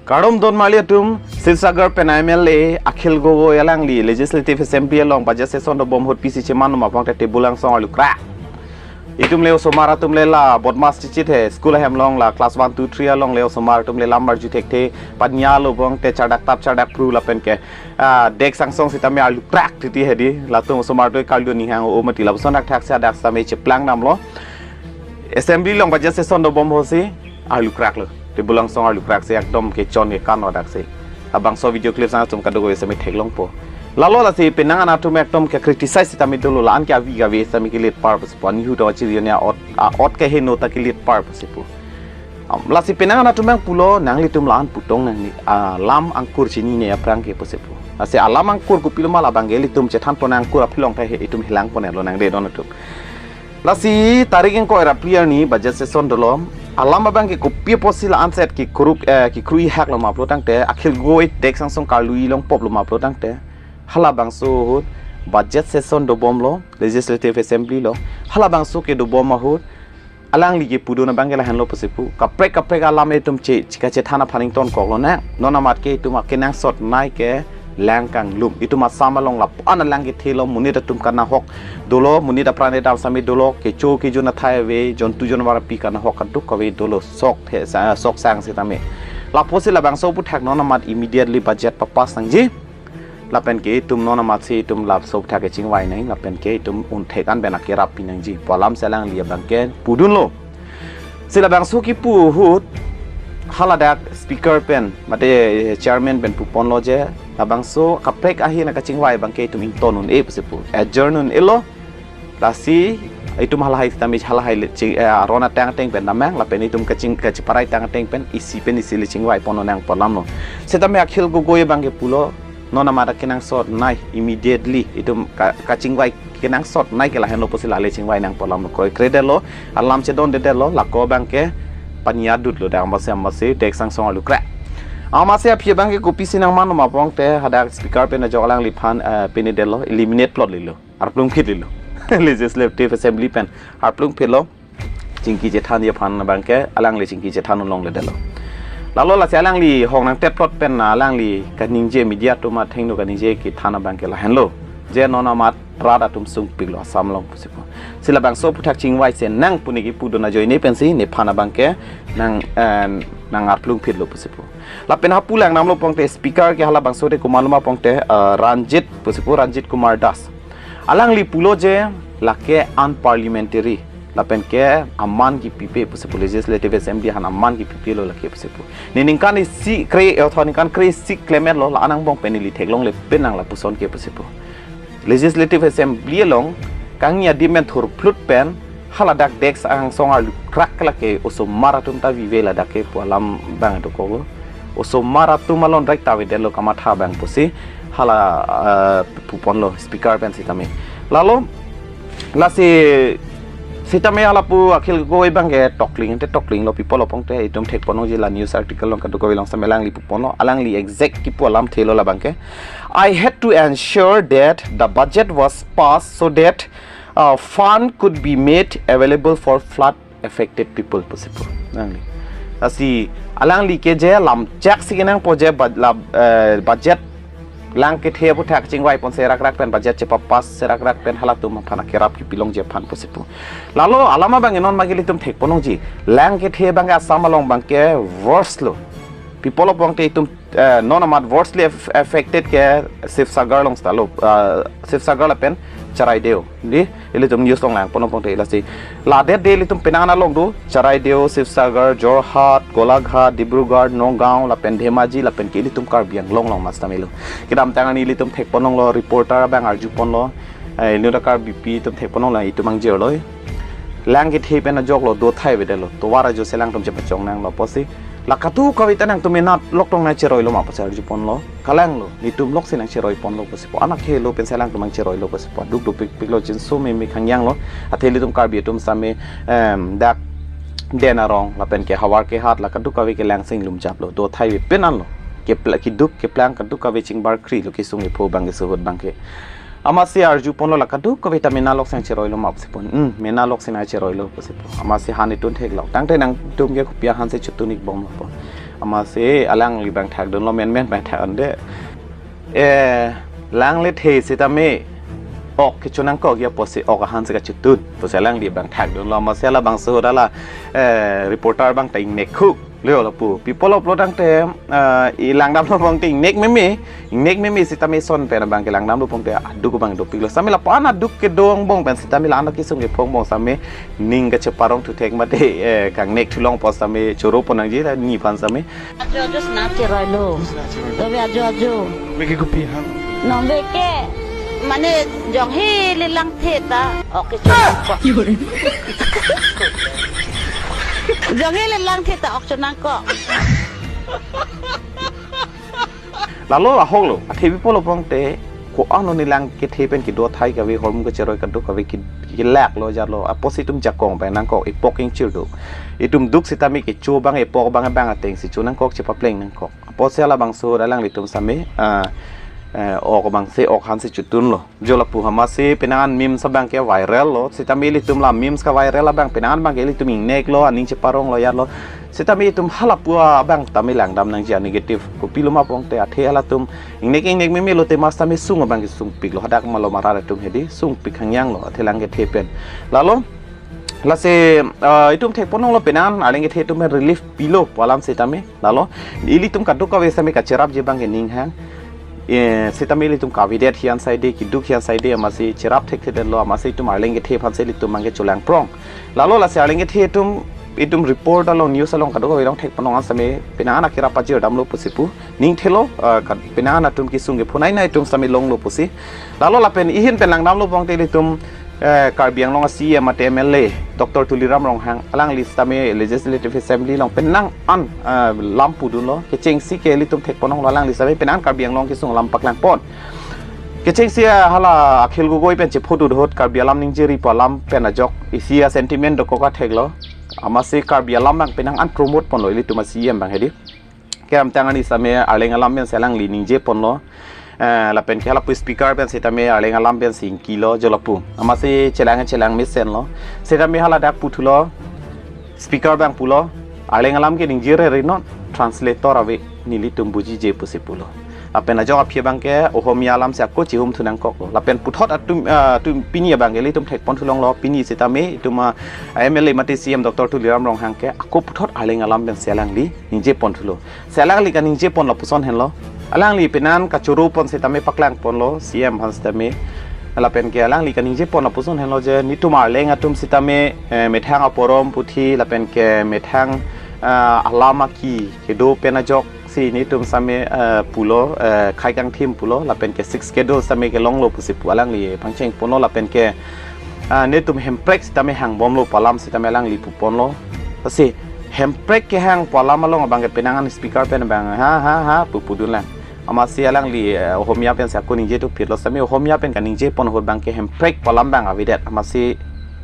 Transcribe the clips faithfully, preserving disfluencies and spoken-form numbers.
Kardom don marli atum, Sivasagar pen M L A Akhil Gogoi alangli Legislative Assembly along budget session dobom ahut pisi cheman ma pangte table angsong arlu krak. Itum le osomar atum le la bodmas chichit he, school ahem along la class one, two, three along le osomar atum le lam arju thekthe, panya lo pangte chardak tap chardak phru lapen ke, ah, desk angsong sitame arlu krak titi hedi, latum osomar do karlu ning hang o mati lapuson dak thak sa dak sitame cheplang damlo. Assembly along budget session dobom ahut si arlu krak lo. Table angsong arlu krak si ekdom kechon kekan lo dak si. Labangso video clip sang atum kadokave sitame theklongpo. Lalo lasi penang an atum ekdom ke criticize sitame dolo, la-an ke avi kave sitame kelet par pusi pu. Ani hu do chiri ne ot, a ot ke heno ta kelet par pusi pu. Am, lasi penang an atum abang pulo nanglitum la-an putong nangji, alam angkur chinine aphrang ke pusi pu. Lasi alam angkur kopilo ma labang ke ilitum chethan pon angkur aphi long thai he itum helang pon lo nang de don atum. Lasi tarik ingkoi ra phli arni budget session dolo. Alam abang ke kopi apotsi la-an set kekruk, eh, kekrui hak lo ma pulo tangte, Akhil Gogoi desk angsong karlu ilong pop lo ma pulo tangte, halabangso ahut budget session dobom lo, Legislative Assembly lo. Halabangso ke dobom ahut alangli kepudun abang ke lahenlo pusi pu. Kaprek kaprek alam itum che, chika chethan aphan ingtonkok lo ne. Non amat ke itum akenangsot nei ke lang kanglum. Itum Assam along lapu-an alang kethe lo, monit atum kanahok dolo, monit apran edam sitame dolo, kecho kejun athai ave, jontu jonwar api kanahok kadokave dolo, sok the, sa, sok sang sitame. Lapusi labangso aphuthak non amat immediately budget papass nangji. Lapen ke itum non amat si itum laso aphuthak kechingvai nang, lapen ke itum un thek an pen akerap pi nangji pu alam si alangli abang ke pudun lo. Si labangso kipu ahut haladak speaker pen, mate chairman pen pupon lo je, labangso kaprek ahin akachingvai abang ke itum ington un-e pusi pu. Adjourn un-e lo. Lasi itum halahai sitame halahai le ching, eh, aron ateng ateng pen damnang, lapen itum kaching kachiparai tang ateng pen isi pen isi le chingvai pon nang pu alam lo. Sitame Akhil Gogoi abang ke pulo, non amat akenangsot nei immediately itum ka, kachingvai kenangsot nei ke lahenlo pusi la le chingvai nang pu alam lo. Kroikre detlo, alam chedonde detlo, lako abang ke panya dut lo dak amatsi amatsi desk angsong arlu krak. Amatsi aphi abang ke kopisi nangman lo ma pangte hadak speaker pen ajok alangliphan, eh, pini detlo, eliminate plot lilo. Arplung phit lilo. Legislative Assembly pen arplung phit lo. Chingki chethanji aphan abang ke alangli chingki chethan un longle detlo. Lalo lasi alangli hong nangtep plot pen alangli kaningje, media atum athengno kaningje kethan abang ke lahenlo. Je non amat rat atum sungpik lo Assam along pusi pu. Si labangso aphuthak chingvai se nang pu ne kipudun ajoine pensi nephan abang ke nang, eh, nang arplung phit lo pusi pu. Lapen hapu lang damlo pangte speaker ke halabangso te komat lo ma pangte, eh, Ranjit pusi pu, Ranjit Kumar Das. Alangli pulo je lake unparliamentary. Lapen ke aman kipipe pusi pu, Legislative Assembly aphan aman kipipe lo lake pusi pu. Ne ningkan isi kre, eh, tho ningkan kre isi klemet lo, la anang bong pen ili theklongle pen nang lapuson ke pusi pu. Legislative Assembly along kangni adim pen thurphlut pen haladak desk angsong arlu krak lake osomar atum ta vive ladak ke pu alam abang dokok lo. Osomar atum alon rek ta ave detlo kamatha abang pusi hala, eh, pupon lo speaker pen sitame. Lalo lasi sitame hala pu Akhil Gogoi abang ke tokling ante tokling lo, pi apot lo pangte itum thek pon nangji la news article along kadokave along sitame alangli pupon lo, alangli exact kipu alamthe lo labang ke. I had to ensure that the budget was passed so that, uh, fund could be made available for flood affected people pusi pu. Alangli. Lasi alangli ke je lamchak si kenangpo je bud-, la, eh, budget lang kethe aphuthak chingvai pon serak rak pen budget chepapass serak rak pen halatum aphan akerap kipilongji aphan pusi pu. Lalo alam abang ke non ma ke ilitum thek pon nangji. Lang kethe abang ke Assam along abang ke worst lo. Pi apot lo pangte itum, eh, non amat worstly aff-, affected ke Sivasagar along seta lo, eh, Sivasagar lapen Charaideo. Di, ilitum news along lang pon pangte lasi. Ladet de ilitum penang an along do, Charaideo, Sivasagar, Jorhat, Golaghat, Dibrugarh, Nagaon, lapen Dhemaji, lapen ke ilitum Karbi Anglong along ma sitame lo. Kedamtang arni ilitum thek pon longlo, reporter abang arju pon lo. Eh, inut a-Karbipi itum thek pon longlo, itum angjir lo. Lang kethe pen ajok lo, do thai ave detlo. Tovar ajo si alangtum chepachong nanglo pusi. La kadokave ta nangtum menat lok tong nangcheroi lo ma pusi arju pon lo. Kalang lo, netum lok si nangcheroi pon lo pusi pu. Anak helo pensi alangtum nangcheroi lo pusi pu. Duk duk pik pik lo, chinso meme khangyang lo. Athe ilitum Karbi atum sitame, em, dak Den Arong, lapen ke Howraghat, la kadokave ke lang si inglum jap lo. Do thai ave pen an lo. Kepla-, keduk keplang kadokave chingbar kri lo, kesung kepho abang ke, suhut abang ke. Amatsi arju pon lo la kadokave ta mena lok si nangcheroi lo ma pusi pu. Hmm, mena lok si nangcheroi lo pusi pu. Amatsi han itun thek lo. Tangte nangtum ke kopi ahan si chotun ik bom lo pu. Amatsi alangli abang thakdunlo, menmen abang thak-un-e. Eh, lang lethe sitame ok kechonangkok ya pusi ok ahan si kachotun pusi alangli abang thakdunlo. Amatsi halabangso ahut hala, eh, reporter abang ta ingnek khuk leo lapu. Pi apotlo pulo tangte, eh, i langdamlo abang ta ingnek meme, ingnek meme sitame son pen abang ke langdamlo abang te aduk abang dopiklo. Sitame lapu-an aduk kedo angbong pen sitame la-an kesung kephong angbong sitame ning kacheparong thuthek mate, eh, kangnek thulong pu sitame choro pon nangji la ni aphan sitame. Ajo ajo sena cheroilo. Tobe ajo ajo. Beke kopi hang. Nongbeke mane jonghe le langthe ta ok kechonangkok. Jonghe le langthe ta ok chonangkok. Lalo ahoklo, athe pi apotlo abang te, ko-an lo ne lang kethe pen kedo athai kave, hormu kacheroi kaduk kave ki, kelaklo jalo, apotsi itum jakong abang nangkok, epok ingchir do. Itum duk sitame kecho abang, epok abang abang ateng si chonangkok, chepapleng nangkok. Apotsi halabangso ahut alanglitum sitame, ah, eh, ok abang si, ok ahan si chotunlo. Jo lapu amatsi penang an memes abang ke viral lo. Sitame ilitum la memes ka-viral abang penang an abang ke ilitum ingneklo, aning cheparonglo yatlo. Sitame itum halapu abang tame langdam nangji a-negative. Kopilo ma pulote athe halatum ingnek ingnek meme lote mas tame sung abang kesungpiklo. Hadak malom arat atum hedi sungpik hangyanglo athe lang kethe pen. Lalo, lasi, eh, itum thekponlonglo penang an arleng kethe atum pen relief pilo pu alam sitame. Lalo, ilitum kaduk kave sitame kacherapji abang ke ning hang. Eh, sitame ilitum kavedet hi-an saide, keduk hi-an saide, amatsi cherap thekthedetlo, amatsi itum arleng kethe aphan si ilitum abang ke cholangprong. Lalo lasi arleng kethe atum, itum report along, news along kaduk kave along thekponlong an sitame, penang an akerap pajir damlo pusi pu. Ning thelo, ah, ka-, penang an atum kesung kephonai nai atum sitame longlo pusi. Lalo lapen ihin pen langdamlo abang te ilitum, eh, Karbi Anglong a-C E M mate M L A, Doctor Tuliram Ronghang, alangli sitame Legislative Assembly along penang an, eh, lam pudunlo, kechengsi ke ilitum thekponlonglo alangli sitame penang an Karbi Anglong kesung alam paklangpon. Kechengsi, eh, hala Akhil Gogoi pen chephodu ahut Karbi alam ningjeri pu alam pen ajok isi a-sentiment dokok atheklo. Amatsi Karbi alam abang penang an promote ponlo ilitum a-C E M abang hedi. Kedamtang arni sitame arleng alam pensi alangli ningjeponlo. Eh, lapen ke halapu speaker pen sitame arleng alam pensi ingkilo jo lapu. Amatsi chelang chelang mesenlo. Sitame hala dak puthulo. Speaker abang pulo, arleng alam ke ningjere rinon, translator ave, nelitum bujije pusi pulo. Lapen ajok aphi abang ke Ohomia alam si ako chihum thu nangkoklo. Lapen puthot atum, ah, atum pini abang ke ilitum thekpon thulonglo, pini sitame itum, ah, M L A mate C E M Doctor Tuliram Ronghang ke ako puthot arleng alam pensi alangli ningjepon thulo. Si alangli kaningjeponlo lapuson henlo. Alangli penang an kachoro pon sitame paklangponlo, C E M aphan sitame. Lapen ke alangli kaningjepon lapuson henlo je, netum arleng atum sitame, eh, methang aporom puthi, lapen ke methang, ah, alam aki kedo pen ajoksi netum sitame, eh, pulo, eh, khai kangthim pulo, lapen ke Sixth Schedule sitame kelonglo pusi pu alangli pangchengponlo, lapen ke, ah, netum hemprek sitame hangbomlo pu alam sitame alangli puponlo. Lasi hemprek kehang pu alam along abang ke penang an speaker pen abang ha ha ha pu pudunlang. Amatsi alangli, eh, Ohomia pensi ako ningje thuphitlo sitame Ohomia pen kaningjepon ahut abang ke hemprek pu alam abang avedet. Amatsi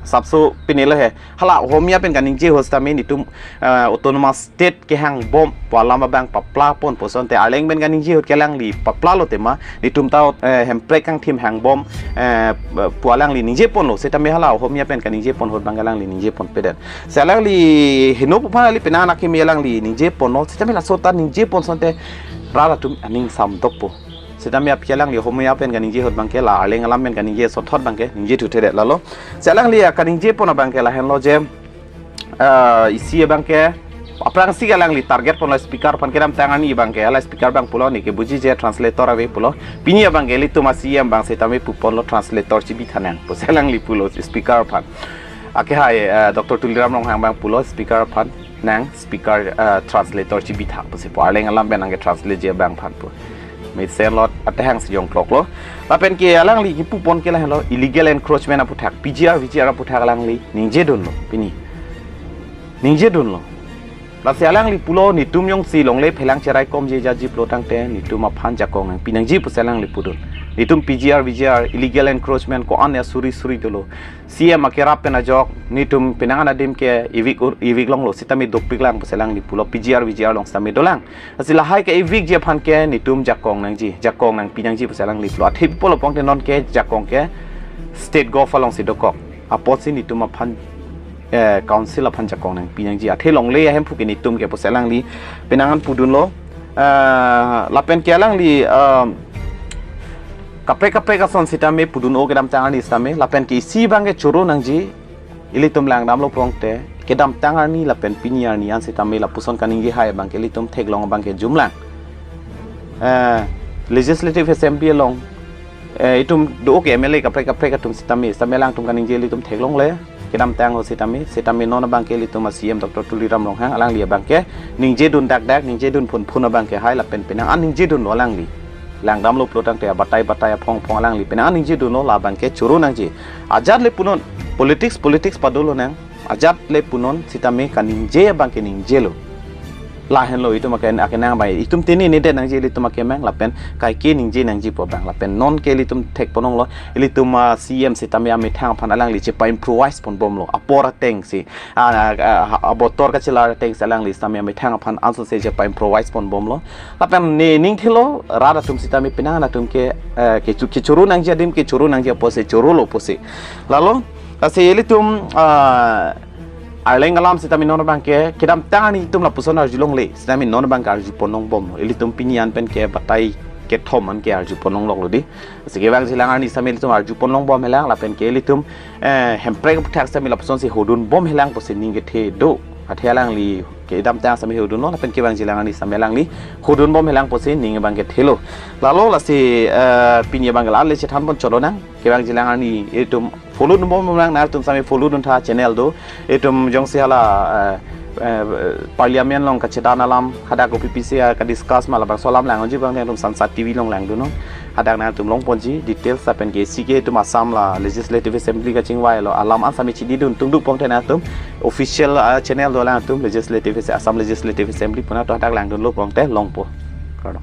sapso pinelo he. Hala Ohomia pen kaningje ahut sitame netum, eh, autonomous state kehangbom pu alam abang paplapon pusonte arleng pen kaningje ahut ke alangli paplalo tema, netum ta, eh, hemprek kangthim hangbom, eh, pu alangli ningjeponlo, sitame hala Ohomia pen kaningjepon ahut abang alangli ningjeponpedet. Si alangli heno pu aphan alangli penang an akimi alangli ningjeponlo, sitame laso ta ningjepon sonte rat atum aning samdokpo. Sitame aphi alangli Ohomia pen kaningje ahut abang ke la arleng alam pen kaningje sothot abang ke ningje thuthedet lalo. Si alangli kaningjepon abang ke lahenlo je, ah, isi abang ke aphrangsi alangli target ponlo speaker aphan, kedamtang arni abang ke hala speaker abang pulo neke bujije translator ave pulo. Pini abang ke ilitum a-C E M abang sitame puponlo translator chibitha nang pusi alangli pulo speaker aphan. Ake hai, eh, Doctor Tuliram Ronghang abang pulo speaker aphan nang speaker, eh, translator chibitha pusi pu arleng alam pen nangke translate je abang aphan pu. Mesenlo atehang si jongkloklo. Lapen ke alangli kipupon ke lahenlo illegal encroachment aputhak, P G R, V G R aputhak alangli ningjedunlo pini. Ningjedunlo. Lasi alangli pulo netum jongsi longle phelang cheraikomji jaji pulo tangte netum aphan jakong nangpi nangji pusi alangli pudun. Netum P G R, V G R, illegal encroachment ko-an ya suri suri dolo. C E M akerap pen ajok netum penang an adim ke evict ur-, evict longlo sitame dopiklang pusi alangli pulo, P G R, V G R along sitame dolang. Lasi lahai ke evictji aphan ke netum jakong nangji, jakong nangpi nangji pusi alangli pulo. Athe pi apotlo pulote non ke jakong ke state gov alongsi dokok. Apotsi netum aphan eh, council aphan jakong nangpi nangji, athe longle ahemphu ke netum ke pusi alangli penang an pudunlo. Eh, lapen ke alangli, eh, kaprek kaprek ason sitame pudun-o kedamtang arni sitame, lapen ke isi abang ke choro nangji, ilitum langdamlo pongte, kedamtang arni lapen pini arni an sitame lapuson kaningje hai abang ke ilitum theklong abang ke jumlang. Eh, Legislative Assembly along, eh, itum do ke M L A kaprek kaprek atum sitame, sitame alangtum kaningje ilitum theklongle, kedamtang o sitame, sitame non abang ke ilitum a C M Doctor Tuliram Ronghang alangli abang ke ningjedun dakdak, ningjedun phunphun abang ke hai lapen penang an ningjedunlo alangli. Langdamlo pulo tangte abatai batai aphong phong alangli penang an ningjedunlo, la abang ke choro nangji. Ajat le punon, politics politics padolo nang, ajat le punon sitame kaningje abang ke ningjelo. Lahenlo itum ake, akenang bai, itum tini nedet nangji ilitum akemang lapen kaike ningje nangji pu abang, lapen non ke ilitum thekponlonglo, ilitum a C M sitame amethang aphan alangli chepa-improvise ponbomlo, apor atengsi, a, a, a, abotor kachelar atengsi alangli sitame amethang aphan ansose chepa-improvise ponbomlo. Lapen ne ningthelo rat atum sitame penang atum ke, eh, kechu-, kechoro nangji adim ke choro nangji apotsi chorolo pusi. Lalo, lasi ilitum, ah, arleng alam sitame non abang ke, kedamtang arni itum lapuson arjulongle, sitame non abang ke arjuponlongbomlo. Ilitum pini an pen ke batai kethom an ke arjuponlongloklo di. Lasi kevangjilang arni sitame ilitum arjuponlongbomhelang, lapen ke ilitum, eh, hemprek aphuthak sitame lapusonsi hodunbomhelang pusi ning kethe do. Athe alangli kedamtang sitame hodunlo, lapen kevangjilang arni sitame alangli hodunbomhelang pusi ning abang kethelo. Lalo lasi, eh, pini abang ke la-an le chethanpon cholo nang, kevangjilang arni itum follow dunbomlang, nangtum sitame follow duntha channel do. Itum jongsi hala, eh, eh, Parliament along kachedan alam, hadak O P P C a kadiscuss ma labangso alam lang-onji abang nangtum Sansad T V along langdunnon. Hadak nangtum longponji details lapen ke isi ke itum Assam la Legislative Assembly kachingvailo alam an sitame chinidun tungduk pongte nangtum official, ah, channel do nangtum Legislative Assem-, Assam Legislative Assembly pu nangtum hadak langdunlo pongte longpo. Kardom.